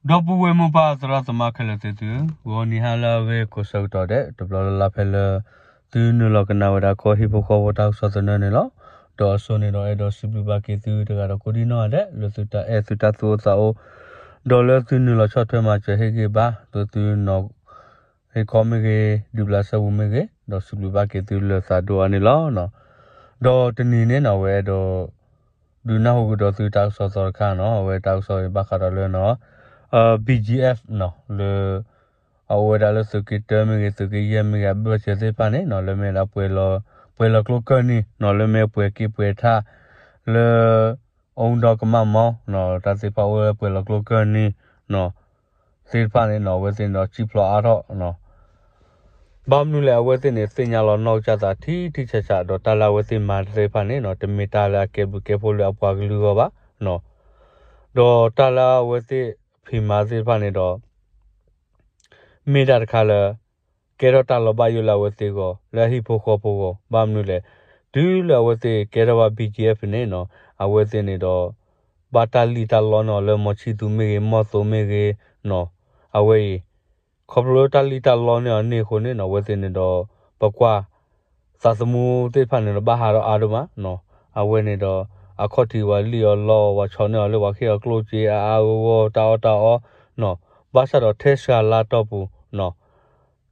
ဒီပုၢ်ဝဲၢ်မိၢ်ပၢ်သရၣ်သမါခဲလၢာ်သ့ၣ်သု, ဂီၤနံၤဟါလၢအဂ့ၤကိးဆၢကတီၢ်ဒဲး တဘျီလၢ်လၢ်ဖဲလၢ သုနုာ်လီၤကနၣ်ဝဲဒၣ်ကီၢ်ဟံၣ်ဖိဃီဖိတၢ်ကစီၣ်သနၢၣ်န့ၣ်လီၤ. ဒီးအစိန့ၣ်ဒီးအဲၣ်ဒိးစံးဘျုးဘၣ်က့ၤသုတဂၤဒီးကိးဒံနီၢ်ဂၤဒဲး လၢသုတၢ်အဲၣ်သုတၢ်သူၣ်အိၣ်သးအိၣ်, ဒီးလၢသုနုာ်လီၤဆီၣ်ထွဲမၤစၢၤဟ့ၣ်ဂံၢ်ဘါ သုသုနီၢ် ဟ့ၣ်ခီမ့ၢ်ဂ့ၤ, ဒုးဘျးစဲဘူးမ့ၢ်ဂ့ၤ, ဒီးစံးဘျုးဘၣ်က့ၤသုလၢသးဒိၣ်အါန့ၣ်လီၤ. ဒီးတနံၤန့ၣ်နီၢ် အဝဲအဲၣ်ဒိး ဒုးနၢ်ဟူကဒီးသုတၢ်ကစီၣ်သီတခါနီၢ်, အဝဲတၢ်ကစီၣ်အံၤဘၣ်ဃးဒီးလၢနီၢ် BGF နီၢ် လၢ အအိၣ်ဝဲဒၣ်လၢသုးက့တၢမ့ၢ်ဂ့ၤ, သုးက့ယဲၢ်မ့ၢ်ဂ့ၤ, အဘၢၣ်စၢၤသ့ၣ်တဖၣ်န့ၣ်နီၢ် လၢမ့ၢ်ဒၣ် ပှဲၤလီၤကျိကၢၢ်နံၤနီၢ် လၢမ့ၢ်ပှဲၤက့ၤပှဲၤထး လၢ အူဒီကမၣ်မီၢ်နီၢ် တၢ်သ့ၣ်တဖၣ်အိၣ်ဝဲပှဲၤလီၤကျိကၢၢ်နံၤနီၢ် သ့ၣ်တဖၣ်န့ၣ်နီၢ် အဝဲသ့ၣ်န့ၣ်ဒီးစံၣ်ဖျိးအါထီၣ်နီၢ် ဘၣ်မနုၤလဲၣ် အဝဲသ့ၣ်န့ၣ် သ့ၣ်ညါလီၤနီၢ်ကစၢ်သးထံထံဆးဆး ဒီးတၢ်လၢအဝဲသ့ၣ်မၤသ့ၣ်တဖၣ်န့ၣ်နီၢ် တမ့ၢ်တၢ်လၢအကဲဘျုးကဲဖှိၣ်လၢအပှၤကလုာ်အဂီၢ်ဘၣ်နီၢ် ဒီးတၢ်လၢအဝဲသ့ၣ်ဖံးမၤသ့ၣ်တဖၣ်န့ၣ်ဒီး မ့ၢ်ဒၣ်တခါလၢ ကဲထီၣ်တၢ်လီၤဘၣ်ယိၣ်လၢအဝဲသ့ၣ်အဂီၢ် လၢအဟံၣ်ဖိဃီဖိအဂီၢ် ဘၣ်မနုၤလဲၣ် တုၤလၢအဝဲသ့ၣ်ကဲထီၣ်ဘၣ် BGF န့ၣ်နီၢ် အဝဲသ့ၣ်န့ၣ်ဒီး ဘၣ်တၢ်လံၣ်တၢ်လီန့ၢ်အီၤလၢ မီၤဆံၣ်သူးမ့ၢ်ဂ့ၤ မီၢ်သိးမ့ၢ်ဂ့ၤနီၢ် အဝဲအံၤ ခီဖျိလၢတၢ်လံၣ်တၢ်လီန့ၢ်အီၤန့ၣ်အဃိန့ၣ်နီၢ် အဝဲသ့ၣ်န့ၣ်ဒီး ပကွၢ် သးသမူသ့ၣ်တဖၣ်န့ၣ်ဒီး ဘၣ်ဟးထီၣ်အါဒိၣ်မးနီၢ် အဝဲန့ၣ်ဒီး အခီၣ်ထံးဝဲလံၣ်အီၤလီအီၤ ဝဲဆီၣ်န့ၢ်အီၤလၢပှၤဟ့ၣ်အီၤကျိၣ်စ့အါအါဂီၢ်ဂီၢ် တၢ်အီၣ်တၢ်အီနီၢ် ဘၣ်ဆၣ်ဒီးထဲစှၤလါတီၢ်ပူၤနီၢ်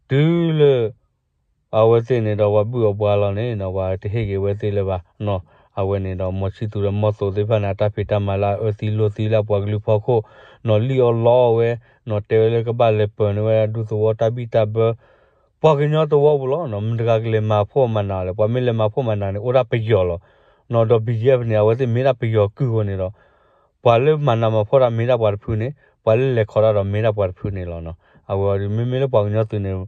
တုၤလၢ အဝဲသ့ၣ်န့ၣ်ဒီး ပှၤဘုၣ်အီၤပှၤလီၤန့ၣ်နီၢ် ပှၤတဟ့ၣ်က့ၤအဝဲသ့ၣ်လၢၤဘၣ်နီၢ် အဝဲန့ၣ်ဒီး မီၤဆံၣ်သူးဒီးမီၢ်သိးသ့ၣ်တဖၣ်န့ၣ် အတၢ်ဖံးတၢ်မၤလၢအအၢသံလိာ်သံလၢအပှၤကလုာ်ဖီခိၣ်နီၢ် လံၣ်အီၤလီအီၤဝဲနီၢ် တဲဝဲလၢကဘၣ်လဲၤပၢၤန့ၢ်ဝဲဒၣ်ဒူသဝီတၢ်ဘံၣ်တၢ်ဘၢ ပှၤကညီသဝီပူၤလီၤနီၢ် မတၤတဂၤကလဲၤမၤဖှီၣ်မၤနးလဲၣ် ပှၤမ့ၢ်လဲၤမၤဖှီၣ်မၤနးန့ၣ် အိၣ်ဒၣ်ပယီၤလီၤနီၢ် ဒီး BGF န့ၣ် အဝဲသ့ၣ်မ့ၢ်ဒၣ်ပယီၤကုၢ်အဃိန့ၣ်ဒီး ပှၤလၢမၤနးမၤဖှီၣ်တၢ်မ့ၢ်ဒၣ်ပှၤတဖုန့ၣ် ပှၤလၢလဲၤခီတၢ်ဒီးမ့ၢ်ဒၣ်ပှၤတဖုန့ၣ်လီၤနီၢ် အဝဲအံၤမ့မ့ၢ်လၢပှၤကညီသုးန့ၣ်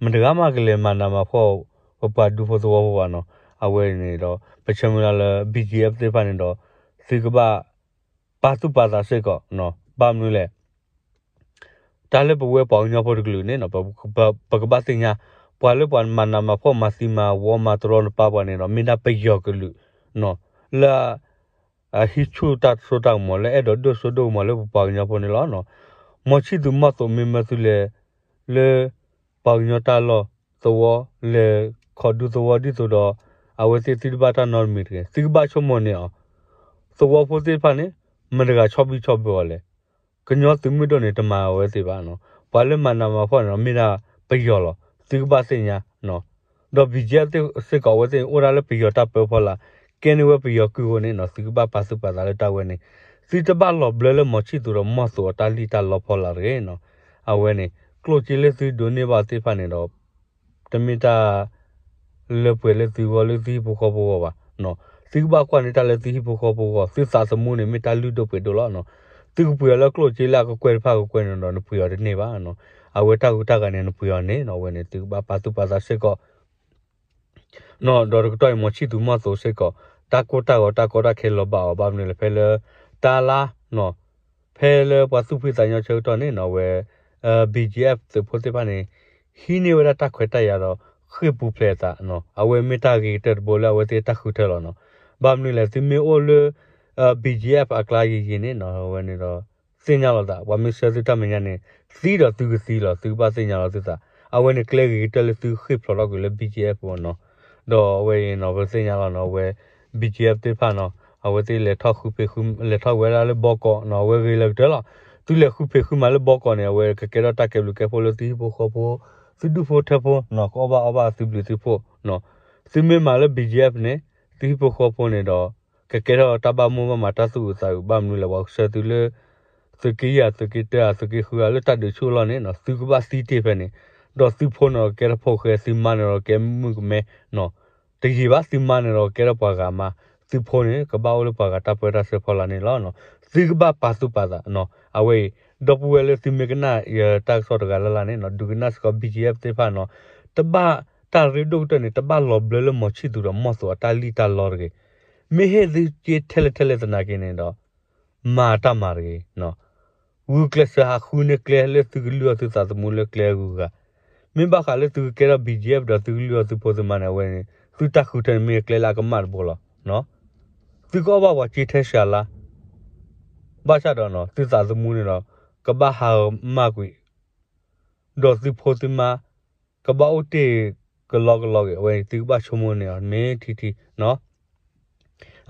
မတၤတဂၤမးကလဲၤမၤနးမၤဖှီၣ် ပပှၤဒူဖိသဝီဖိဘၣ်နီၢ် အဝဲန့ၣ်ဒီး ပဆၢမုၢ်လၢ်လၢ BGF သ့ၣ်တဖၣ်န့ၣ်ဒီး သုကဘၣ် ပာ်သူၣ်ပာ်သးစ့ၢ်ကီးနီၢ် ဘၣ်မနုၤလဲၣ် တၢ်လၢပဝဲပှၤကညီဖိတကလုာ်န့ၣ်နီၢ် ပကဘၣ်သ့ၣ်ညါ ပှၤလၢပှၤမၤနးမၤဖှီၣ်မၤသံမၤဝီမၤတရီနပၢ်ပှၤန့ၣ်ဒီး မ့ၢ်ဒၣ်ပယီၤကလုာ်နီၢ် လၢ အဟံးဆူၣ်တၢ်စိတၢ်ကမီၤ လၢအဲၣ်ဒိးဒိၣ်စိဒိၣ်ကမီၤလၢပပှၤကညီဖိန့ၣ်လီၤ. မီၤဆံၣ်သူးမီၢ်သိးမ့ၢ်မၢသုလဲၤ လၢ ပှၤကညီတၢ်လီၢ်သဝီ လဲၤခီဒူသဝီဒ်သိးဒီး အဝဲသ့ၣ်သုတဘၣ်တၢ်နီတမံၤတဂ့ၤ သုကဘၣ်ဆိကမိၣ်န့ၢ်အီၤ သဝီဖိသ့ၣ်တဖၣ်န့ၣ် မတၤတဂၤဆီၣ်ဘံၣ်ဆီၣ်ဘၢအီၤလဲၣ်. ကညီသုးမုၢ်ဒိၣ်န့ၣ် တမၤအဝဲသ့ၣ်ဘၣ်နီၤ. ပှၤလၢမၤနးမၤဖှီၣ်န့ၣ်ဒီး မ့ၢ်ဒၣ်ပယီၤလီၤ. သုကဘၣ်သ့ၣ်ညါနီၤ. ဒီး ဘီၣ်ကၠံၣ်အ့ဖ် စ့ၢ်ကီးအဝဲသ့ၣ်န့ၣ် အိၣ်ဒၣ်လၢပယီၤတၢ်ပၢဖီလာ် ကဲန့ၢ်ဝဲပယီၤကုၢ်အဃိန့ၣ်နီၤ သုကဘၣ်ပာ်သူၣ်ပာ်သးလၢတၢ်ဝဲန့ၣ် သုတဘၣ်လီၤဘျၢလၢမီၤဆံၣ်သူးဒီးမီၢ်သိးအတၢ်လံၣ်တၢ်လီဖီလာ်တဂ့ၤနီၤ. အဝဲန့ၣ် ကျိၣ်စ့လၢသုဒိးန့ၢ်ဘၣ်သ့ၣ်တဖၣ်န့ၣ်ဒီး တမ့ၢ်တၢ် လၢပှဲၤလၢသုဂီၢ်လၢသုဟံၣ်ဖိဃီဖိအဂီၢ်ဘၣ်နီၤ. သုကဘၣ်ကွၢ်န့ၢ်တၢ်လၢသုဟံၣ်ဖိဃီဖိအဂီၢ် သုသးသမူန့ၣ် မ့ၢ်တၢ်လုၢ်ဒိၣ်ပှ့ၤဒိၣ်လီၤနီၤ. သုကပှ့ၤအီၤလၢကျိၣ်စ့လၢအကကွဲၢ်တဖၣ်ကကွဲၢ်န့ၣ်ဒီး နပှ့ၤအီၤတန့ၢ်ဘၣ်နီၤ. အဝဲတၢ်ဂုၤတၢ်ဂၤန့ၣ် နပှ့ၤအီၤန့ၣ်နီၤ. အဝဲန့ၣ် သုကဘၣ်ပာ်သူၣ်ပာ်သးစ့ၢ်ကီး နီၤ. ဒီးတကတီၢ်အံၤ မီၤဆံၣ်သူးမီၢ်သိးစ့ၢ်ကီး တၢ်ကိၢ်တၢ်ဂီၤတၢ်ကီတၢ်ခဲလီၤဘၣ်အီၤ ဘၣ်မနုၤလဲၣ် ဖဲလၢ တၢ်လါနီၤ ဖဲလၢပှၤသူၣ်ဖှံသးညီဆၢကတီၢ်န့ၣ်နီၤ အဝဲ ဘီၣ်ကၠံၣ်အ့ဖ် သုးဖိသ့ၣ်တဖၣ်န့ၣ် ဟံးန့ၢ်ဝဲဒၣ်တၢ်ခွဲးတၢ်ယာ်ဒီး ဃ့ၢ်ပူၤဖျဲးအသးနီၤ. အဝဲမ့ၢ်တၢ်ဂ့ၤကတၢၢ်တဘိလၢအဝဲသ့ၣ်တၢ်ဃုထၢလီၤနီၤ. ဘၣ်မနုၤလဲၣ် သုမ့ၢ်အိၣ်လၢ ဘီၣ်ကၠံၣ်အ့ဖ် အကျါယံာ်ယံာ်န့ၣ်နီၤ အဝဲန့ၣ်ဒီး သ့ၣ်ညါလီၤသး ပှၤမ့ၢ်ဆှၢသုတၢ်မဲာ်ညါန့ၣ် သံဒီးသုကသံလီၤ. သုကဘၣ်သ့ၣ်ညါလီၤသုသး အဝဲန့ၣ်ကျဲဂ့ၤကတၢၢ်လၢသုဃ့ၢ်ဖျိးထီၣ်ကွံာ်လၢ ဘီၣ်ကၠံၣ်အ့ဖ် အဂီၢ်နီၤ. ဒီးအဝဲအံၤနီၤ ပသ့ၣ်ညါလီၤနီၤ အဝဲ ဘီၣ်ကၠံၣ်အ့ဖ် သ့ၣ်တဖၣ်နီၤ အဝဲသ့ၣ်လဲၤထီၣ်ဃုဖံးဃု လဲၤထီၣ်ဝဲဒၣ်လၢဘီကီးနီၤ အဝဲဂ့ၤလၢကတၢၢ်လီၤ. သုလဲၤဃုဖံးဃုမၤလၢဘီကီးန့ၣ် အဝဲကကဲထီၣ်တၢ်ကဲဘျုးကဲဖှိၣ်လၢသုဟံၣ်ဖိဃီဖိ သုဒူၣ်ဖိထၢဖိနီၤ ကအီၣ်ဘၣ်အီဘၣ်သုဘျုးသုဖှိၣ်နီၤ. သုမ့ၢ်မၤလၢ ဘီၣ်ကၠံၣ်အ့ဖ် န့ၣ် သုဟံၣ်ဖိဃီဖိန့ၣ်ဒီး ကကဲထီၣ်တၢ်ဘၣ်မိၢ်ဘၣ်မးတၢ်သူၣ်အုးသးအုး ဘၣ်မနုၤလဲၣ် ပှၤကဆှၢသုလၢ သုးက့ယဲၢ် သုးက့တၢ သုးက့ဃုဂၤလၢတၢ်ဒုးဆူၣ်အလီၢ်န့ၣ်နီၤ သုကဘၣ်သံတ့ၢ်ဖဲန့ၣ် ဒီးသုဖိန့ၣ်ဒီးကကဲထီၣ်ဖိၣ်ဃဲ သုမါန့ၣ်ဒီးကဲမုၣ်ကမဲနီၤ တယံာ်ဘၣ် သုမါန့ၣ်ဒီးကကဲထီၣ်ပှၤဂၤမါ သုဖိန့ၣ် ကဘၣ်အိၣ်လၢပှၤဂၤတၢ်ပၢတၢ်ဆှၢဖီလာ်န့ၣ်လီၤနီၤ. သုကဘၣ်ပာ်သူၣ်ပာ်သးနီၤ အဝဲအံၤ ဒီပုၢ်ဝဲၢ်လၢသုမ့ၢ်ကနၣ်ယတၢ်ကစီၣ်တဂၤလၢ်လၢ်န့ၣ်နီၤ ဒုးကနၣ်စ့ၢ်ကီး ဘီၣ်ကၠံၣ်အ့ဖ် သ့ၣ်တဖၣ်နီၤ တဘၣ်တၢ်ရ့ဒိၣ်ကတၢၢ်န့ၣ် တဘၣ်လီၤဘျၢလၢမီၤဆံၣ်သူးဒီးမီၢ်သိးအတၢ်လံၣ်တၢ်လီတဂ့ၤ. မ့ၢ်ဟ့ၣ်သုက့ထဲလဲၣ်ထဲလဲၣ်သနာ်က့န့ၣ်ဒီး မၤတၢ်မၤတဂ့ၤနီၤ. ဂုာ်ကျဲးစၢးဟးဃုန့ၢ်ကျဲလၢသုကလုၢ်အီၣ်သုသးသမူလၢကျဲအဂုၤအဂၤ မ့ၢ်ဘၣ်ဃးလၢသုကကဲထီၣ် ဘီၣ်ကၠံၣ်အ့ဖ် ဒီးသုကလုၢ်အီၣ်သုဖိသုမါန့ၣ် အဝဲန့ၣ် သုတၢ်ဃုထၢန့ၣ်မ့ၢ်ကျဲလၢအကမၣ်တဘိလီၤ. သုကအီၣ်ဘၣ်ပှၤစ့ထဲစှၤလါ ဘၣ်ဆၣ်ဒီး သုသးသမူန့ၣ်ဒီး ကဘၣ်ဟးမၢ်ကွံာ် ဒီးသုဖိသုမါ ကဘၣ်အိၣ်တ့ၢ်ကလီကလီဂ့ၤ အဝဲန့ၣ် သုကဘၣ်ဆိကမိၣ်န့ၢ်အီၤ မ့ၢ်ထံထံနီၤ.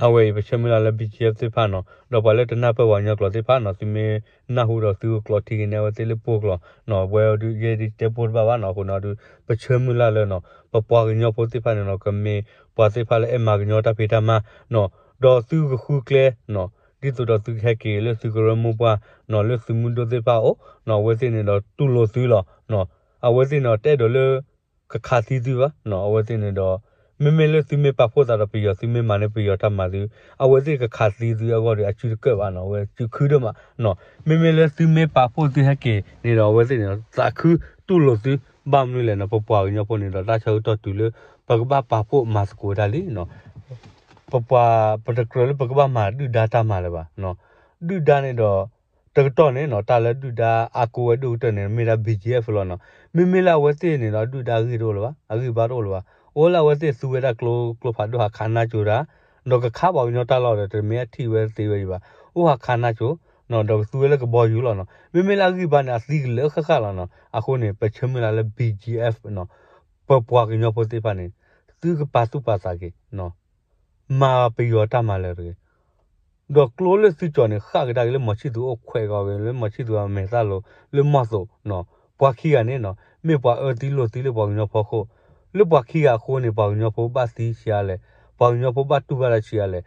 အဝဲအံၤ ပဆၢမုၢ်လၢ်လၢ ဘံၣ်ကၠံၣ်အ့ၣ် သ့ၣ်တဖၣ်နီၤ, ဒီးပှၤလၢတနၢ်ပၢၢ်ပှၤကညီကျိာ်သ့ၣ်တဖၣ်နီၤ, သုမ့ၢ်နၢ်ဟူဒီးသုကကျိးထံက့ၤန့ၣ် အဝဲသ့ၣ်လၢပှိၢ်ကျိာ်နီၤ, ဝဲဒုးယဲဒုးတဲပိၢ်တဘၣ်ဘၣ်နီၤ, အဃိန့ၣ်ဒုး ပဆၢမုၢ်လၢ်လၢနီၤ, ပပှၤကညီဖိသ့ၣ်တဖၣ်န့ၣ်နီၤ ကမ့ၢ်ပှၤသ့ၣ်တဖၣ်လၢအဲၣ်မၤကညီတၢ်ဖံးတၢ်မၤနီၤ, ဒီးသုကဃုကျဲနီၤ, ဒ်သိးဒီးသုကဟဲက့ၤလၢသုကရၢမိၢ်ပှၢ်နီၤ, လၢသုးမုၢ်ဒိၣ်သ့ၣ်တဖၣ်အအိၣ်နီၤ, အဝဲသ့ၣ်န့ၣ်ဒီးတူၢ်လိာ်သုလီၤနီၤ, အဝဲသ့ၣ်န့ၣ်ဒီးတအဲၣ်ဒိးလၢ ကခးသံသုဘၣ်နီၤ, အဝဲသ့ၣ်န့ၣ်ဒီး မ့မ့ၢ်လၢသုမ့ၢ်ပာ်ဖှိၣ်သးဒီးပယီၤ သုမ့ၢ်မၤန့ၢ်ပယီၤတၢ်မၤသု, အဝဲသ့ၣ်ကခးသံသုအဂီၢ်ဒီး အစုတကၢၣ်ဘၣ်နီၤ, အဝဲစုခုဒိၣ်မးနီၤ, မ့မ့ၢ်လၢသုမ့ၢ်ပာ်ဖှိၣ်သုဟဲက့ၤန့ၣ်ဒီး အဝဲသ့ၣ်န့ၣ်ဒီး သးခုတူၢ်လိာ်သု, ဘၣ်မနုၤလဲၣ်နီၤ, ပပှၤကညီဖိန့ၣ်ဒီး တၢ်ဆၢကတီၢ်တုၤလၢ ပကဘၣ်ပာ်ဖှိၣ်မၤသကိးတၢ်လံနီၤ, ပပှၤ ပတကြၢးလၢပကဘၣ်မၤဒုၣ်ဒါတၢ်မၤလၢၤဘၣ်နီၤ, ဒုၣ်ဒါန့ၣ်ဒီး တကတီၢ်န့ၣ်နီၤ, တၢ်လၢဒုၣ်ဒါအါကိးဝဲဒိၣ်ကတၢၢ်န့ၣ် မ့ၢ်ဒၣ် ဘံၣ်ကၠံၣ်အ့ၣ် လီၤနီၤ, မ့မ့ၢ်လၢအဝဲသ့ၣ်န့ၣ်ဒီး ဒုၣ်ဒါအဂံၢ်တအိၣ်လၢၤဘၣ်, အဂံၢ်ဘါတအိၣ်လၢၤဘၣ်, အိၣ်လၢအဝဲသ့ၣ်သူဝဲဒၣ်ကျိ ကျိဖးဒိၣ်ဟးခးနါစိၤတၢ်, ဒီးကခးပှၤကညီတၢ်လီၢ်ဒီး တမ့ၢ်အထံၣ်ဝဲသ့ဝဲအံၤဘၣ်, အိၣ်ဟးခးနါစိၤနီၤ, ဒီးကသူဝဲလၢကဘီယူၤလီၤနီၤ, မ့မ့ၢ်လၢအဂံၢ်ဘါန့ၣ် အသံကလၢာ်ဃၣ်ဃၣ်လီၤနီၤ, အဃိန့ၣ် ပဆၢမုၢ်လၢ်လၢ ဘံၣ်ကၠံၣ်အ့ၣ် နီၤ, ပပှၤကညီဖိသ့ၣ်တဖၣ်န့ၣ် သုကပာ်သူၣ်ပာ်သးက့ၤနီၤ, မၤပယီၤတၢ်မၤလၢၤတဂ့ၤ ဒီးကျိလၢသုကၠီၤန့ၣ် ဃၣ်ကဒါက့ၤလၢမီၤဆံၣ်သူးအိၣ်ခွဲးဂီၤဂ့ၤ လၢမီၤဆံၣ်သူးအမဲာ်သၣ်လိၤ လၢမီၢ်သိးနီၤ, ပှၤခံဂၤန့ၣ်နီၤ မ့ၢ်ပှၤအၢသံလိာ်သံလၢပှၤကညီဖီခိၣ်, လၢပှၤခံဂၤအဃိန့ၣ် ပှၤကညီဖိဘၣ်သံဆံးအါလဲၣ်, ပှၤကညီဖိဘၣ်တူၢ်ဘၣ်တၢ်ဆံးအါလဲၣ်,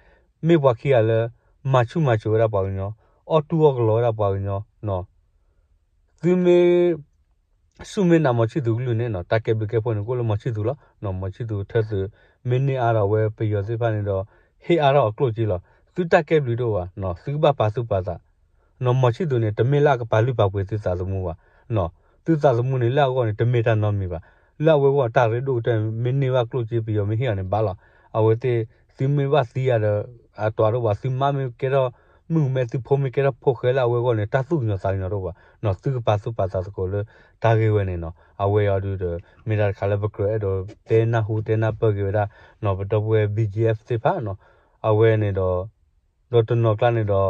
မ့ၢ်ပှၤခံဂၤလၢ မၤဆူၣ်မၤစိးဝဲဒၣ်ပှၤကညီ, အီၣ်တူၢ်အီၣ်ကလီဝဲဒၣ်ပှၤကညီနီၤ သုမ့ၢ် ဆူၣ်မ့ၢ်နာ်မီၤဆံၣ်သူးကလုၢ်န့ၣ်နီၤ, တၢ်ကဲဘျုးကဲဖှိၣ်န့ၣ် ကအိၣ်လၢမီၤဆံၣ်သူးလီၤ. မီၤဆံၣ်သူးထၢသုး မ့ၢ်န့ၢ်အါထီၣ်ဝဲပယီၤသ့ၣ်တဖၣ်န့ၣ်ဒီး ဟ့ၣ်အါထီၣ်အကျိၣ်စ့လီၤ. သုတၢ်ကဲဘျုးတအိၣ်ဘၣ်, သုကဘၣ်ပာ်သူၣ်ပာ်သး. မီၤဆံၣ်သူးန့ၣ် တမ့ၢ်လၢအကပာ်လုၢ်ပာ်ပှ့ၤသုသးသမူဘၣ်. သုသးသမူန့ၣ် လၢအဂီၢ်န့ၣ် တမ့ၢ်တၢ်နီတမံၤဘၣ်. လၢအဝဲအဂီၢ်တၢ်ရ့ဒိၣ်ကတၢၢ် မ့ၢ်န့ၢ်ဘၣ်ကျိၣ်စ့ပယီၤမ့ၢ်ဟ့ၣ်အီၤန့ၣ်ဘၣ်လီၤ. အဝဲသ့ၣ် သုမ့ၢ်ဘၣ်သံယၤဒီး အတီၤတအိၣ်ဘၣ်, သုမါမ့ၢ်ကဲထီၣ်မုၣ်ကမဲ သုဖိမ့ၢ်ကဲထီၣ်ဖိၣ်ဃဲလၢအဝဲအဂီၢ်န့ၣ် တၢ်သူၣ်ကညီၤသးကညီၤတအိၣ်ဘၣ်. သုကပာ်သူၣ်ပာ်သးသကိးလၢတၢ်ဂ့ၢ်ဝဲန့ၣ်နီၤ. အဝဲအံၤအီၤဒုးဒီး မ့ၢ်တၢ်တခါလၢပကြၢးအဲၣ်ဒိးတဲနၢ်ဟူတဲနၢ်ပၢၢ်က့ၤဝဲဒၣ် ပဒီပုၢ်ဝဲၢ် ဘံၣ်ကၠံၣ်အ့ၣ် သ့ၣ်တဖၣ်နီၤ. အဝဲန့ၣ်ဒီး ဒီးတနီၤကျါန့ၣ်ဒီး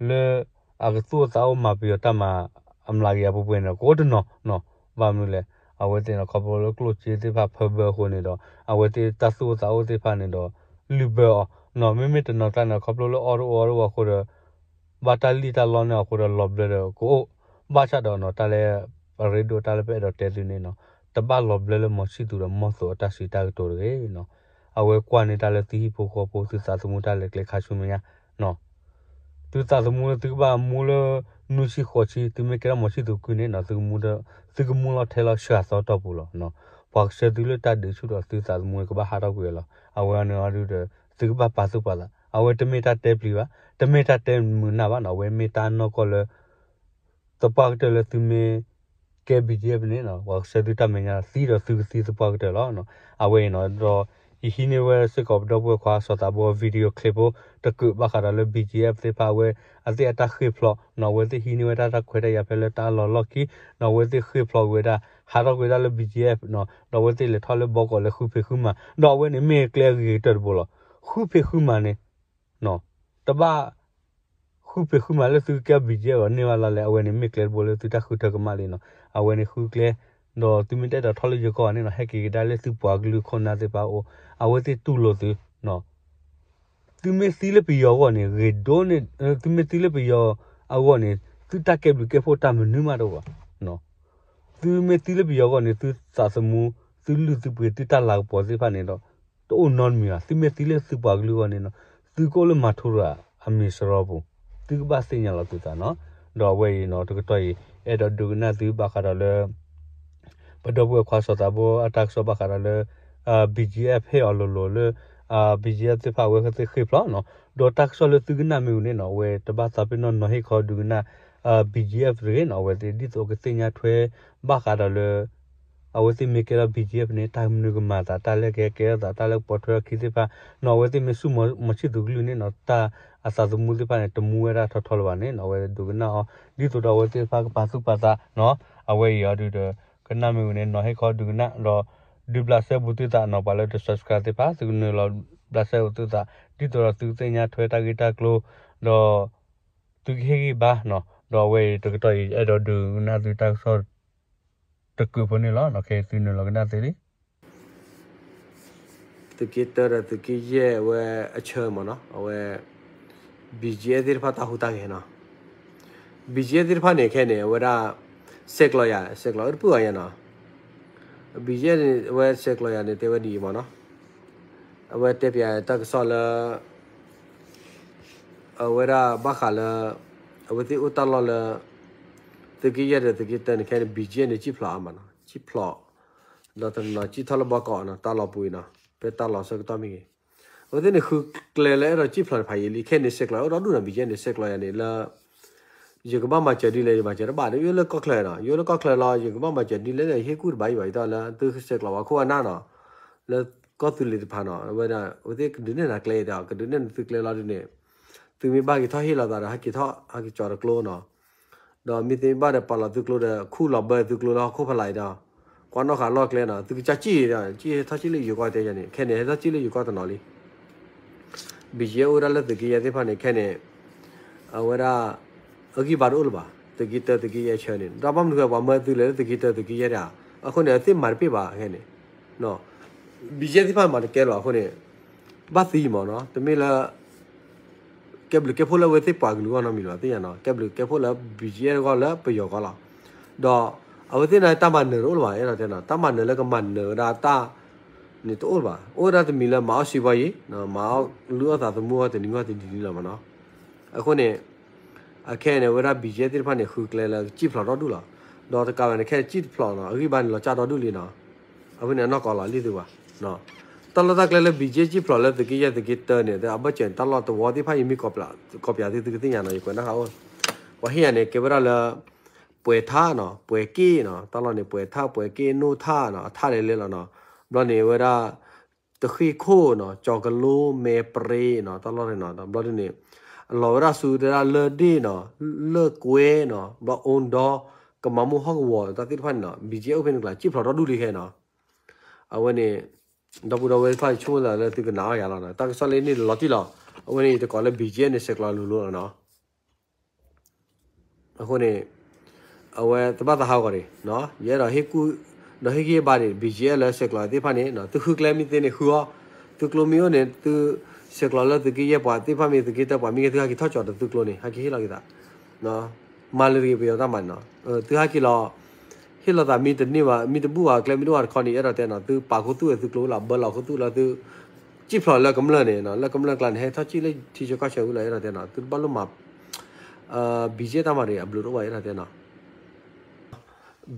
လၢအကသူၣ်အိၣ်သးအိၣ်မၤပယီၤတၢ်မၤအမျးကယၤပှဲၤပှဲၤန့ၣ် ကအိၣ်တနီၤနီၤ. ဘၣ်မနုၤလဲၣ်, အဝဲသ့ၣ်န့ၣ် ခီဖျိလၢကျိၣ်စ့သ့ၣ်တဖၣ်ဖၢဘၢအဃိန့ၣ်ဒီး အဝဲသ့ၣ်တၢ်သူၣ်အိၣ်သးအိၣ်သ့ၣ်တဖၣ်န့ၣ်ဒီး လုၢ်ဘၢအီၤ. မ့မ့ၢ်တနီၤကျါန့ၣ် ခီဖျိလၢအီၣ်တအိၣ်အီတအိၣ်အဃိဒီး ဘၣ်တၢ်လံၣ်တၢ်လီန့ၢ်အဃိဒီး လီၤဘျၢဒီးကအိၣ်. ဘၣ်ဆၣ်ဒီးနီၤ တၢ်လၢ အရ့ဒိၣ်တၢ်လၢပအဲၣ်ဒိးတဲသုန့ၣ်နီၤ, တဘၣ်လီၤဘျၢလၢမီၤဆံၣ်သူးဒီးမီၢ်သိးအတၢ်စံးတၢ်ကတိၤတဂ့ၤနီၤ. အဝဲကွၢ်န့ၢ်တၢ်လၢသုဟံၣ်ဖိဃီဖိ သုသးသမူတၢ်လဲၤကျဲခါဆူမဲာ်ညါ သုသးသမူလၢသုကဘၣ်မူလၢ နွံဆံဃိးဆံ သုမ့ၢ်ကဲထီၣ်မီၤဆံၣ်သူးကုန့ၣ်နီၤ သုကမူလီၤထဲလီၤဆှၢအသီတီၢ်ပူၤလီၤ. ပှၤကဆှၢသုလၢတၢ်ဒုးဆူၣ်ဒီးသုသးသမူန့ၣ် ကဘၣ်ဟးထီၣ်ကွံာ်ဝဲလီၤ. အဝဲန့ၣ်အီၤဒုးဒီး သုကဘၣ်ပာ်သူၣ်ပာ်သး. အဝဲတမ့ၢ်တၢ်တဲပျံၤဘၣ်, တမ့ၢ်တၢ်တဲမုာ်နၢ်ဘၣ်နီၤ, အဝဲမ့ၢ်တၢ်နီၢ်ကီၢ်လၢ သပှၢ်ကတၢၢ်လၢသုမ့ၢ်ကဲ ဘံၣ်ကၠံၣ်အ့ၣ် န့ၣ်နီၤ ပှၤကဆှၢသုတၢ်မဲာ်ညါ သံဒီးသုကသံသပှၢ်ကတၢၢ်လီၤ. အဝဲအံၤနီၤ ဒီးယဟံးန့ၢ်ဝဲစ့ၢ်ကီးပဒီပုၢ်ဝဲၢ်ခွါစီၤသးဘိ video clip ဖိ တကုးဘၣ်ဃးဒီးလၢ ဘံၣ်ကၠံၣ်အ့ၣ် သ့ၣ်တဖၣ်အဝဲ အသ့ၣ်အတၢ်ဃ့ၢ်ဖျိးနီၤ, အဝဲသ့ၣ်ဟံးန့ၢ်ဝဲဒၣ်တၢ်ခွဲးတၢ်ယာ်ဖဲလၢတၢ်လီၢ်လီၢ်ခံနီၤ, အဝဲသ့ၣ်ဃ့ၢ်ဖျိးကွံာ်ဝဲဒၣ် ဟးထီၣ်ကွံာ်ဝဲဒၣ်လၢ ဘံၣ်ကၠံၣ်အ့ၣ် နီၤ, ဒီးအဝဲသ့ၣ်လဲၤထီၣ်လၢဘီကီးလဲၤဃုဖံးဃုမၤ, ဒီးအဝဲန့ၣ်မ့ၢ်ကျဲအဂ့ၤကတၢၢ်တဘိလီၤ. ဃုဖံးဃုမၤန့ၣ် တဘၣ် ဃုဖံးဃုမၤလၢသုကကဲ ဘံၣ်ကၠံၣ်အ့ၣ် န့ၢ်ဘၣ်လီၤလဲၣ်, အဝဲန့ၣ်မ့ၢ်ကျဲတဘိလၢသုတၢ်ဃုထၢကမၣ်လံနီၤ. အဝဲန့ၣ်ဃုကျဲ ဒီးသုမ့ၢ်တအဲၣ်ဒိးထီၣ်လၢယိၤကီၢ်ဘၣ်န့ၣ်နီၤ, ဟဲက့ၤကဒါလၢသုပှၤကလုာ်ခိၣ်နၢ်သ့ၣ်တဖၣ်အအိၣ်, အဝဲသ့ၣ်တူၢ်လိာ်သု သုမ့ၢ်သံလၢပယီၤအဂီၢ်န့ၣ် ဂ့ၤဒိၣ်န့ၣ်, သုမ့ၢ်သံလၢပယီၤအဂီၢ်န့ၣ် သုတၢ်ကဲဘျုးကဲဖှိၣ်တၢ်မနုၤမးတအိၣ်ဘၣ်. သုမ့ၢ်သံလၢပယီၤအဂီၢ်န့ၣ် သုသးသမူ သုလုၢ်သုပှ့ၤ သုတၢ်လၤကပီၤသ့ၣ်တဖၣ်န့ၣ်ဒီး တအိၣ်နီတမံၤဘၣ်. သုမ့ၢ်သံလၢသုပှၤကလုာ်အဂီၢ်န့ၣ်နီၤ သုကအိၣ်လၢမၤထူရၤအမံၤစရီပူၤ, သုကဘၣ်သ့ၣ်ညါလီၤသုသးနီၤ. ဒီးအဝဲအံၤနီၤ တကတီၢ်အံၤ အဲၣ်ဒိးဒုးကနၣ်သုဘၣ်ဃးဒီးလၢ ပဒီပုၢ်ဝဲၢ်ခွါစီၤသးဘိအတၢ်ကစီၣ်ဘၣ်ဃးဒီးလၢ ဘံၣ်ကၠံၣ်အ့ၣ် ဟ့ၣ်အီၤလိၤလိၤလၢ ဘံၣ်ကၠံၣ်အ့ၣ် သ့ၣ်တဖၣ်အဝဲသ့ၣ်ဃ့ၢ်ဖျိးနီၤ. ဒီးတၢ်ကစီၣ်လၢသုကနၣ်မ့ၢ်ဝံၤန့ၣ်နီၤ အဝဲတဘၣ်သးပ့ၤနီၣ်နီၤဟ့ၣ်ခီဒုးကနၣ် ဘံၣ်ကၠံၣ်အ့ၣ် တဂ့ၤနီၤ. အဝဲသ့ၣ်ဒ်သိးကသ့ၣ်ညါထွဲဘၣ်ဃးဒီးလၢ အဝဲသ့ၣ်မ့ၢ်ကဲထီၣ် ဘံၣ်ကၠံၣ်အ့ၣ် န့ၣ် တၢ်မနုၤကမၤသး တၢ်လၢကဟဲကဲထီၣ်သး တၢ်လၢကပိာ်ထွဲအခံသ့ၣ်တဖၣ်နီၤ. အဝဲသ့ၣ်မ့ၢ်ဆူၣ်မီၤဆံၣ်သူးကလုၢ်န့ၣ်နီၤ တၢ်အသးသမူသ့ၣ်တဖၣ်န့ၣ် တမူဝဲဒၣ်ထီထီလၢၤဘၣ်န့ၣ်နီၤ အဝဲဒုးကနၣ်အီၤ ဒ်သိးဒီးအဝဲသ့ၣ်တဖၣ်ကပာ်သူၣ်ပာ်သးနီၤ. အဝဲအံၤအီၤဒုးဒီး ကနၣ်မ့ၢ်ဝံၤန့ၣ် နီၤဟ့ၣ်ခီဒုးကနၣ်ဒီး ဒုးဘျးစဲဘူးသုသးနီၤ. ပှၤလၢတ subscribe သ့ၣ်တဖၣ် သုကနုာ်လီၤဘျးစဲဘူးသုသး ဒ်သိးဒီးသုကသ့ၣ်ညါထွဲတၢ်ဂ့ၢ်တၢ်ကျိၤ ဒီး သုကဟ့ၣ်ဂံၢ်ဘါနီၤ ဒီးအဝဲအံၤတကတီၢ်အံၤ အဲၣ်ဒိးဒုးကနၣ်သုတၢ်ကစီၣ်တကုးဖိန့ၣ်လီၤ. ခဲအံၤသုနုာ်လီၤကနၣ်သ့လံ. သုးက့တၢဒီးသုးက့ယဲၢ်အဝဲအဆၢမ့ၢ်နီၤ, အဝဲ BGF သ့ၣ်တဖၣ်တၢ်ဟူးတၢ်ဂဲၤနီၤ. BGF သ့ၣ်တဖၣ်န့ၣ် ခဲအံၤန့ၣ် အဝဲဒၣ် ဆဲးကျိးယၤ, ဆဲးကျိးအၢတပုၢ်အီၤယၤနီၤ. BGF န့ၣ် အဝဲဆဲးကျိးယၤန့ၣ် တဲဝဲဒ်အံၤမ့ၢ်နီၤ. အဝဲတဲပၠးတၢ်ကစီၣ်လၢ အဝဲဒၣ်ဘၣ်ဃးလၢ အဝဲသ့ၣ်အိၣ်တၢ်လီၢ်လၢ သုးက့ယဲၢ်ဒီးသုးက့တၢန့ၣ် ခဲအံၤန့ၣ် BGF န့ၣ် စံၣ်ဖျိးအါမးနီၤ, စံၣ်ဖျိး ဒီးတနီၤနီၤ စံၣ်ထီၣ်လၢဘီကီးနီၤ, တၢ်လီၢ်ပူၤအံၤနီၤ, ဖဲတၢ်လီၢ်ဆၢကတီၢ်မ့ၢ်ဂ့ၤ, အဝဲသ့ၣ်န့ၣ် ဃုကျဲလၢအဲၣ်ဒိးစံၣ်ဖျိးတဖၣ်အံၤလံ. ခဲအံၤန့ၣ် ဆဲးကျိးအိၣ်ဒီဒူၣ်နီၤ, BGF န့ၣ် ဆဲးကျိးယၤန့ၣ်လၢ ယကဘၣ်မၤစၢၤဒ်လဲၣ် ယမၤစၢၤတဘၣ်ဒီး ယအိၣ်လၢကီၢ်ချၢနီၤ, ယအိၣ်လၢကီၢ်ချၢလီၤ, ယကဘၣ်မၤစၢၤဒ်လဲၣ်ဒီး ယဟ့ၣ်ကူၣ်တဘၣ်အံၤဘၣ်အံၤဒီး လၢသုဆဲးကျိးပှၤခိၣ်အနၢ်နီၤ, လၢကီၢ်သူလ့ၤတဖၣ်နီၤ, အဝဲဒၣ် အဝဲသ့ၣ်ကဒုးနဲၣ်နၤကျဲအံၤဒီး ကဒုးနဲၣ်နသုကျဲလီၤဒ်န့ၣ်, သုမ့ၢ်ဘၣ်က့ၤထီၣ်ဟ့ၣ်လီၤသးဒီး ဟဲက့ၤထီၣ် ဟဲက့ၤကၠီၤတကျိနီၤ. ဒီးမ့ၢ်သုမ့ၢ်ဘၣ်ဒီး ပာ်လီၤသုကျိဒီး ခူၣ်လီၤဘၢသုကျိလၢဟီၣ်ခိၣ်ဖးလာ်အံၤဒီး ကွၢ်နီၣ်ဃာ်လီၢ်ကျဲနီၤ, သုကစၢ်စံၣ်ဒီး စံၣ်ဟဲထီၣ်စံၣ်လၢယိၤကီၢ်တဲယၤန့ၣ်, ခဲအံၤန့ၣ် ဟဲထီၣ်စံၣ်လၢယိၤကီၢ်တနီၤလံ. BGF အိၣ်ဒၣ်လၢသုးက့ယဲၢ်သ့ၣ်တဖၣ်န့ၣ် ခဲအံၤန့ၣ် အဝဲဒၣ် အဂံၢ်ဘါတအိၣ်လၢၤဘၣ်, သုးက့တၢသုးက့ယဲၢ်ဆၢန့ၣ် ဒီးဘၣ်မနုၤဃိ ပှၤမၢသုလဲၤလၢသုးက့တၢသုးက့ယဲၢ်ဒၣ်, အဃိန့ၣ် အဝဲသ့ၣ်မၤတပ့ၢ်ဘၣ်ခဲအံၤန့ၣ် BGF သ့ၣ်တဖၣ်မၤတကဲလၢၤအဃိန့ၣ် ဘၣ်သံမ့ၢ်နီၤ, တမ့ၢ်လၢ ကဲဘျုးကဲဖှိၣ်လၢအဝဲသ့ၣ်ပှၤကလုာ်အဂီၢ်နီတမံၤလီၤ, သ့ၣ်ညါနီၤ, ကဲဘျုးကဲဖှိၣ်လၢ BGF အဂီၢ်လၢပယီၤအဂီၢ်လီၤ. ဒီးအဝဲသ့ၣ်န့ၣ် တၢ်မၤနၢၤတအိၣ်လၢၤဘၣ်, အဲၣ်ဒိးတဲနီၤ, တၢ်မၤနၢၤလၢကမၤနၢၤဝဲဒၣ်တၢ်န့ၣ်တအိၣ်လၢၤဘၣ်, အိၣ်ဝဲဒၣ်တမံၤလၢမၤအီၣ်စံးဘီယံၤ, မၤအီၣ်လုၢ်အီၣ်သးသမူအီၤတနံၤဂီၢ်တနံၤလီၤမ့ၢ်နီၤ. အဃိန့ၣ် အခဲအံၤန့ၣ် အဝဲဒၣ် BGF သ့ၣ်တဖၣ်န့ၣ် ဃုကျဲလၢကစံၣ်ဖျိးဒီဒူၣ်လီၤ. ဒီးတကးဘၣ်န့ၣ် ခဲအံၤစံၣ်တဖျိးနီၤ, အဂံၢ်ဘါန့ၣ်လီၤကၢ်ဒီဒူၣ်လံနီၤ. အဝဲန့ၣ်အနီၢ်ကီၢ်လီၤလံသုဘၣ်. တၢ်လီၢ်တၢ်ကျဲလၢ BGF စံၣ်ဖျိးလၢသုးက့ယဲၢ်သုးက့တၢန့ၣ် အဘၢၣ်စၢၤန့ၣ် တၢ်လီၢ်တဝီသ့ၣ်တဖၣ်အံၤမ့ၢ်ကီၢ်ပယၣ်သု သုကသ့ၣ်ညါနီၤ, ယကွဲးနီၣ်ဃာ်အိၣ်, ပှၤဟ့ၣ်ယၤန့ၣ် ကဲဝဲဒၣ်လၢ ပှဲၤထၣ်နီၤ, ပှဲၤက့ၣ်နီၤ, တၢ်လီၢ်န့ၣ် ပှဲၤထၣ် ပှဲၤက့ၣ် နိၣ်ထၣ်နီၤ, အထၣ်လဲၤလဲၤလီၤနီၤ. ဘျီန့ၣ် အဝဲဒၣ် တဃ့ၢ်ခိၣ်နီၤ, ကၠီၤကလိ မဲၢ်ပြ့နီၤ, တၢ်လီၢ်န့ၣ်နီၤ, ဘျီဒ်န့ၣ် အလီၤဝဲဒၣ်ဆူတၢ်လၢၢ်ဒ့ၣ်နီၤ, လၢၢ်ကွဲနီၤ, ဘျီအိၣ်ဒီး ကမၤမိၢ်ဟီၣ်ကဝီၤတၢ်သ့ၣ်တဖၣ်န့ၣ်နီၤ, BGF အိၣ်ဖဲန့ၣ်ကျါ စံၣ်ဖျိးဒီဒူၣ်လံခဲနီၤ. အဝဲန့ၣ် ဒီပုၢ်ဒီဝဲၢ်သ့ၣ်တဖၣ် ယဆိကမိၣ်သးလၢသုကနၣ်အီၣ်ယၤလီၤနီၤ, တၢ်ကစီၣ်လၢန့ၣ်လီၤတံၢ်လီၤ, အဝဲန့ၣ်ယတကိးလၢ BGF န့ၣ် ဆဲးကျိးလိၤလိၤလီၤနီၤ. အဃိန့ၣ် အဝဲတဘၣ်သးဟးဂီၤန့ၣ် ယအဲၣ်ဒိးဟ့ၣ်ကူၣ် ဒီးဟ့ၣ်ဂံၢ်ဟ့ၣ်ဘါန့ၣ် BGF လၢဆဲးကျိးသ့ၣ်တဖၣ်န့ၣ် သုဃုကျဲမ့ၢ်သ့န့ၣ် ဃုအီၤ, သုကျိမ့ၢ်အိၣ်န့ၣ် သုဆဲးကျိးလၢသုးက့ယဲၢ်ပှၤသ့ၣ်တဖၣ်မ့ၢ် သုးက့တၢပှၤမ့ၢ်ဂ့ၤ သုဟဲက့ၤထီၣ်ကၠီၤဒီးသုကျိန့ၣ် ဟဲက့ၤဟ့ၣ်လီၤက့ၤသး မၤလၢတဂ့ၤ ပယီၤတၢ်မၤန့ၣ်နီၤ, သုဟဲက့ၤလီၤ ဟ့ၣ်လီၤသးမ့ၢ်တန့ၢ်ဘၣ် မ့ၢ်တဘူၣ်ဘၣ်ကျဲမ့ၢ်တအိၣ်ဘၣ်တခီန့ၣ် အဲၣ်ဒိးတဲနီၤ သုပာ်ခူသူၣ်ဝဲသုကျိလီၤ ဘၢလီၤခူသူၣ်လီၤ သု စံၣ်ဖျိးလၢကမျၢၢ်န့ၣ်နီၤ လၢကမျၢၢ်ကျါန့ၣ် ဟဲထီၣ်စံၣ်လၢထံဆၢကီၢ်ဆၢဝံၤလီၤ အဲၣ်ဒိးတဲနီၤ သုတဘၣ်လိၣ်မၤ BGF တၢ်မၤတဂ့ၤ အဘျုးတအိၣ်ဘၣ် အဲၣ်ဒိးတဲနီၤ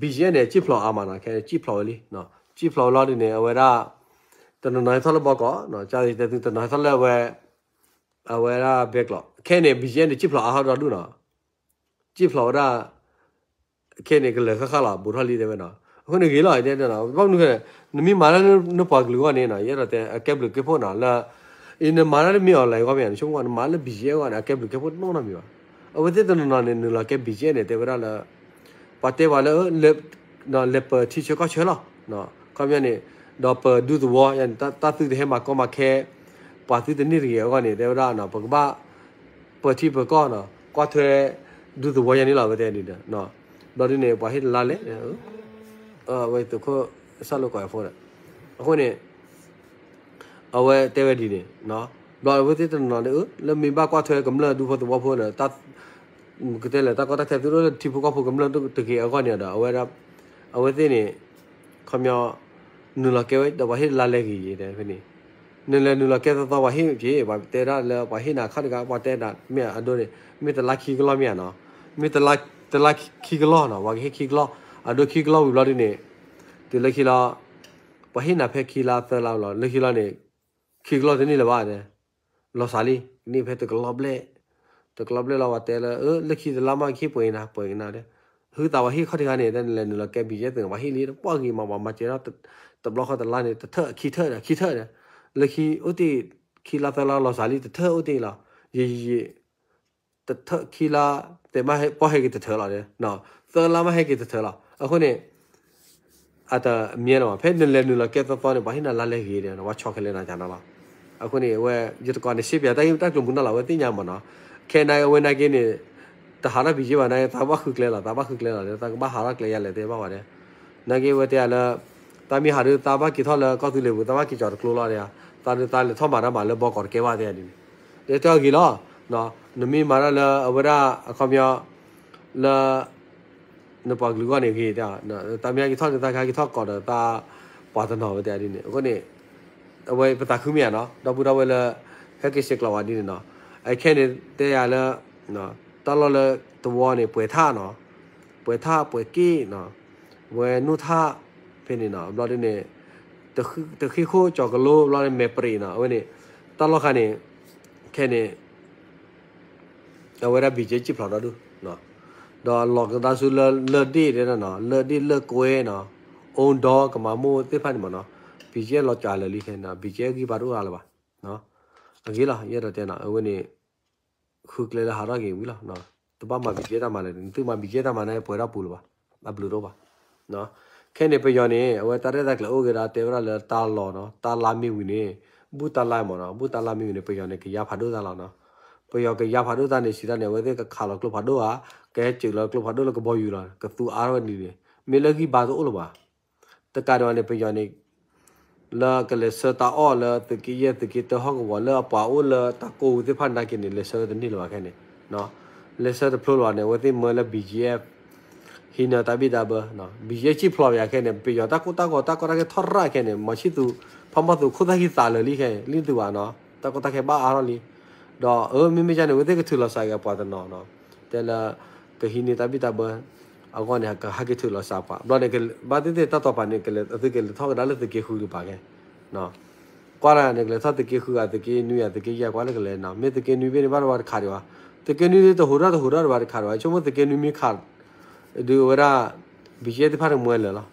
BGF န့ၣ် စံၣ်ဖျိးအါမးနီၤ ခဲစံၣ်ဖျိးဝဲလံ စံၣ်ဖျိးဝဲလီၤဒ်န့ၣ် အဝဲဒၣ် တနီၤနီၤဟဲထီၣ်လၢဘီကီး ကတဲသုတနီၤဟဲထီၣ်လၢအဝဲ အဝဲဒၣ်ဘဲကျိး ခဲန့ၣ် BGF န့ၣ် စံၣ်ဖျိးအါထီၣ်ဒီဒူၣ်နီၤ စံၣ်ဖျိးဝဲဒၣ် ခဲန့ၣ် ကလၢာ်ဃၣ်ဃၣ်လီၤ ဘူးထီၣ်လံတဲဝဲနီၤ အဃိန့ၣ်ဂ့ၤလီၤ တဲတဲနီၤ ဘၣ်မနုၤဃိ နမ့ၢ်မၤလၢနပှၤကလုာ်အဂီၢ်န့ၣ်နီၤ ယအဲၣ်ဒိးတဲ အကဲဘျုးကဲဖှိၣ်နီၤ လၢ အံၤနမၤတၢ်လၢမ့ၢ် online အဂီၢ်မ့ၢ် နဆိကမိၣ် နမၤလၢ BGF အဂီၢ်န့ၣ် အကဲဘျုးကဲဖှိၣ်တနီၤနီၤမ့ၢ်ဘၣ် အဝဲသ့ၣ်တနီၤနီၤန့ၣ် နုာ်လီၤကဲ BGF န့ၣ် တဲဝဲဒၣ်လၢ ပှၤတဲပှၤလၢ လဲၤပၢၤထံဆၢကီၢ်ဆၢလီၤ ခီပညီန့ၣ် ဒီးပၢၤဒူသဝီ တၢ်သုတဟဲမၤကီမၤခဲ ပှၤသုတန့ၢ်တဂ့ၤအဂီၢ်န့ၣ် တဲဝဲဒၣ် ပကဘၣ် ပၢၤထံပၢၤကီၢ်နီၤ ကွၢ်ထွဲဒူသဝီယါန့ၣ်လီၤ အဝဲတဲန့ၣ်ဒီး ဘျီဒ်န့ၣ် ပှၤဟ့ၣ်တလါလဲၣ် အဝဲသုးခိၣ်စၢ်လိာ်ကွဲးအဖိဒီး အဃိန့ၣ် အဝဲတဲဝဲဒ်န့ၣ် ဘျီအဝဲသ့ၣ်တနီၤန့ၣ် လၢမ့ၢ်ဘၣ်ကွၢ်ထွဲကမျၢၢ်ဒူဖိသဝီဖိဒီး ကတဲလဲၣ် တၢ်ကီတၢ်ခဲသုတအိၣ်လၢထံဖိကီၢ်ဖိကမျၢၢ်တဂ့ၤအဂီၢ်န့ၣ်ဒီး အဝဲဒၣ် အဝဲသ့ၣ်န့ၣ် ခီပညီ နုာ်လီၤကဲဝဲဒီးပှၤဟ့ၣ်တလါလဲၣ်ဂ့ၤဂ့ၤတဲဖဲန့ၣ် နလဲၤနုာ်လီၤကဲသီသီ ပှၤဟ့ၣ်က့ၤ ပှၤတဲဒၣ်လၢ ပှၤဟ့ၣ်နၤခီတဂၤ ပှၤတဲဒၣ် မ့ၢ်အဒိန့ၣ် မ့ၢ်တလါခံကလီၢ်မ့ၢ်ဧါနီၤ မ့ၢ်တလါခံကလီၢ်နီၤ ပှၤကဟ့ၣ်ခံကလီၢ် အဒိခံကလီၢ်ဝံၤဘျီဒ်န့ၣ် တုၤလၢခံလီၤ ပှၤဟ့ၣ်နၤဖဲခံလါသၢလါလီၤ လၢခံလီၤန့ၣ် ခံကလီၢ်တန့ၢ်လၢၤဘၣ်တဲ လီၤစှၤလံ ကန့ၢ်ဖဲတကလီၢ်ဘျဲၣ် တကလီၢ်ဘျဲၣ်လီၤ ပှၤတဲလၢ လၢခံတလါမး ကဟ့ၣ်ပှဲၤကနၤ ပှဲၤကနၤတဲ ဟုသးပှၤဟ့ၣ်ခီၣ်ထံးခါန့ၣ် တၢ်နလဲၤနုာ်လီၤကဲ BGF သုး ပှၤဟ့ၣ်လံ တပှၢ်ဂ့ၤမး ပှၤမၤစၢၤထီၣ် တဘျီဃီတလါန့ၣ် တထၢၣ်ခံထၢၣ်ဒီး ခံထၢၣ်ဒီး လၢခံအိၣ်တ့ၢ် ခံလါသၢလါလီၤစှၤလံ တထၢၣ်အိၣ်တ့ၢ်လီၤ ယံာ်ယံာ် တထၢၣ်ခံလါ တဲမးပှၢ်ဟဲက့ၤတထၢၣ်လီၤ သၢလါမးဟဲက့ၤတထၢၣ်လီၤ အဃိန့ၣ် အတမံၤလီၤ ဖဲနလဲၤနုာ်လီၤကဲသီသီန့ၣ် ပှၤဟ့ၣ်နၤလါလဲၣ်ဂ့ၤဒီး ပှၤဆီၣ်ခဲလၢာ်နၤကနီၤလီၤ အဃိန့ၣ် အဝဲ ယတကိးန့ၣ် ရှင်းပြ တၢ်ဂ့ၢ်တၢ်ကျိၤမူနီၤလီၤ အဝဲသ့ၣ်ညါမးနီၤ ခဲနၤအဝဲနၤက့န့ၣ် တဟးထီၣ် ဘံၣ်ကၠ့ဘၣ်န့ၣ် သးဘၣ်ဃုကျဲလီၤ, သးဘၣ်ဃုကျဲလီၤ, သးကဘၣ်ဟးထီၣ်ကျဲယၤလဲၣ်တဲဘၣ်ဝဲဒၣ်. နာ်က့ဝဲတဲယၤလၢ တၢ်မ့ၢ်ဟးဒုး သးဘၣ်က့ၤထီၣ်လၢကီၢ်သူလ့ၤပူၤ သးဘၣ်က့ၤကၠီၤတကျိလီၤဒၣ်, သးဒုးသးလဲၤထီၣ်မၤတၢ်မၤလၢဘီကီးတကဲဘၣ်တဲဒ်န့ၣ်, တဲတဲအဂ့ၤလီၤ. နမ့ၢ်မၤတၢ်လၢအဝဲဒၣ်အခီပညီ လၢ နပှၤကလုာ်ဂီၢ်န့ၣ်ဂ့ၤတဲ, တၢ်မ့ၢ်ဟဲက့ၤထီၣ်န့ၣ် သးကဟဲက့ၤထီၣ်ကိးဒီးသးပှၤတနီၤဝဲတဲဒ်န့ၣ်, အဃိန့ၣ် အဝဲပသးခုမ့ၢ်ဧါနီၤ, ဒီပုၢ်ဒီဝဲၢ်လၢ ဟဲက့ၤဆဲးကျိးဝဲဒ်န့ၣ်နီၤ, အခဲန့ၣ်တဲယၤလၢ တၢ်လီၢ်လၢတဝီန့ၣ် ပှဲၤထၣ်နီၤ, ပှဲၤထၣ်ပှဲၤက့ၣ်နီၤ, ဝဲနူၢ်ထၣ်ဖဲန့ၣ်နီၤ, ဘျီဒ်န့ၣ် တဃ့ခိၣ်ကၠီၤကလိ ဘျီန့ၣ် မဲာ်ပြံးနီၤ, အဝဲန့ၣ် တၢ်လီၢ်ခါန့ၣ် ခဲန့ၣ် အဝဲဒၣ် ဘံၣ်ကၠ့ စံၣ်ဖျိးဒီဒူၣ်, ဒီးလီၤကဒါဆူလၢလၢၢ်ဒ့ၣ်တဲဒၣ်နီၤ, လၢၢ်ဒ့ၣ်လၢၢ်ကွဲနီၤ, အိၣ်ဒီကမၤမိၢ်သ့ၣ်တဖၣ်န့ၣ်မ့ၢ်နီၤ, ဘံၣ်ကၠ့လီၤစှၤလၢာ်လံခဲန့ၣ်, ဘံၣ်ကၠ့ဂံၢ်ဘါတအိၣ်အါလၢၤဘၣ်. အဂ့ၤလီၤ, ယအဲၣ်ဒိးတဲနီၤ, အဝဲန့ၣ် ဃုကျဲလၢဟးထီၣ်က့ၤဝံၤလီၤ, တဘၣ်မၤဘံၣ်ကၠ့တၢ်မၤလၢာ်န့ၣ်, သုမၤဘံၣ်ကၠ့တၢ်မၤန့ၣ် ပှဲၤထီၣ်ပူၤလၢၤဘၣ်, အဘျုးတအိၣ်ဘၣ်. ခဲန့ၣ်ပယီၤန့ၣ် အဝဲတၢ်ရဲၣ်တၢ်ကျဲၤအိၣ်က့ၤဒီး တဲဝဲဒၣ်လၢတၢ်လီၢ်နီၤ, တၢ်လါမ့ၢ်ဝံၤန့ၣ် ဘူၣ်တၢ်လါမ့ၢ်နီၤ, ဘူၣ်တၢ်လါမ့ၢ်ဝံၤန့ၣ် ပယီၤန့ၣ် ကယါဖးဒိၣ်တၢ်လီၤနီၤ. ပယီၤကယါဖးဒိၣ်တၢ်န့ၣ် စံးတၢ်န့ၣ် အဝဲသ့ၣ်ကခးလီၤကျိဖးဒိၣ်ဧါ, ကဟဲစၢးလီၤကျိဖးဒိၣ်လၢကဘီယူၤလီၤ, ကသူအါထီၣ်ဝဲဒ်န့ၣ်, မ့ၢ်လၢဂံၢ်ဘါတအိၣ်လၢၤဘၣ်. တကးဒံးဘၣ်န့ၣ် ပယီၤန့ၣ် လၢကလဲၤဆှၢတၢ်အီၣ်လၢသုးက့ယဲၢ် သုးက့တၢ ဟီၣ်ကဝီၤ လၢအပှၤအိၣ်လၢတၢ်ကိၢ်ဝံၤသ့ၣ်တဖၣ်နာ်က့န့ၣ် လဲၤဆှၢဝဲတန့ၢ်လၢၤဘၣ်ခဲန့ၣ်, လဲၤဆှၢတဖျိလၢၤဘၣ်န့ၣ် အဝဲသ့ၣ်မၢလၢ ဘံၣ်ကၠ့ ဟံးန့ၢ်တၢ်ဘံၣ်တၢ်ဘၢ, ဘံၣ်ကၠ့ စံၣ်ဖျိးပယီၤခဲန့ၣ် ပယီၤတၢ်ကိၢ်တၢ်ဂီၤ တၢ်ကီတၢ်ခဲထီၣ်ရၣ်ခဲန့ၣ် မီၤဆံၣ်သူ ဖးမီၢ်သူ ခိၣ်သၣ်ဟံးသးလၢာ်လံခဲ လံသုဘၣ်နီၤ, တၢ်ကီတၢ်ခဲဘၣ်အါထီၣ်လံ. ဒီးအမ့မ့ၢ်ကန့ၣ် အဝဲသ့ၣ်ကထုးလီၤစှၤက့ၤအပှၤတနီၤနီၤ, တဲလၢ ကဟံးန့ၢ်တၢ်ဘံၣ်တၢ်ဘၢ အဂီၢ်န့ၣ် ကဟဲက့ၤထုးလီၤစှၤပှၤ ဘျီန့ၣ် ဘၣ်သ့ၣ်သ့ၣ်တၢ်တီပာ်န့ၣ် ကလဲၤ သုကလဲၤထီၣ်ကဒါလၢသုးက့ဃုတပၤခဲ ကွၢ်လၢန့ၣ် ကလဲၤထီၣ်သုးက့ဃုဧါ သုးက့နွံဧါ သုးက့ယဲၢ် ကွၢ်လၢကလဲၤနီၤ, မ့ၢ်သုးက့နွံဘ့ၣ်န့ၣ် ဘၣ်တဝါတခးဒံးဘၣ်, သုးက့နွံတဟူးထီၣ်တဟူးထီၣ်တဝါတခးဒံးဘၣ်, ဆိကမိၣ်သုးက့နွံမ့ၢ်ခး ဒုးအဝဲဒၣ် ဘံၣ်ကၠ့သ့ၣ်တဖၣ်န့ၣ်မွဲလၢာ်လီ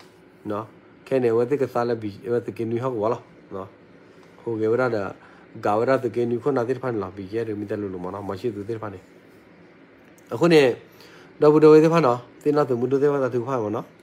ၤ. ခဲန့ၣ် အဝဲသ့ၣ်ကသါလၢ ဘံၣ် အဝဲသုးက့နွံဟီၣ်ကဝီၤလီၤ. ဟူးဂဲၤဝဲဒၣ်ဒီး ကးဝဲဒၣ်သုးက့နွံခိၣ်နၢ်သ့ၣ်တဖၣ်န့ၣ်လီၤ, ဘံၣ်ကၠ့ဒုးမ့ၢ်တဲလိၤလိၤမ့ၢ်နီၤ, မီၤဆံၣ်သူသ့ၣ်တဖၣ်န့ၣ်. အဃိန့ၣ် ဒီပုၢ်ဒီဝဲၢ်သ့ၣ်တဖၣ်နီၤ, သ့ၣ်နီၣ်သုးမုၢ်ဒိၣ်သ့ၣ်တဖၣ် တၢ်ထုကဖၣ်မ့ၢ်နီၤ.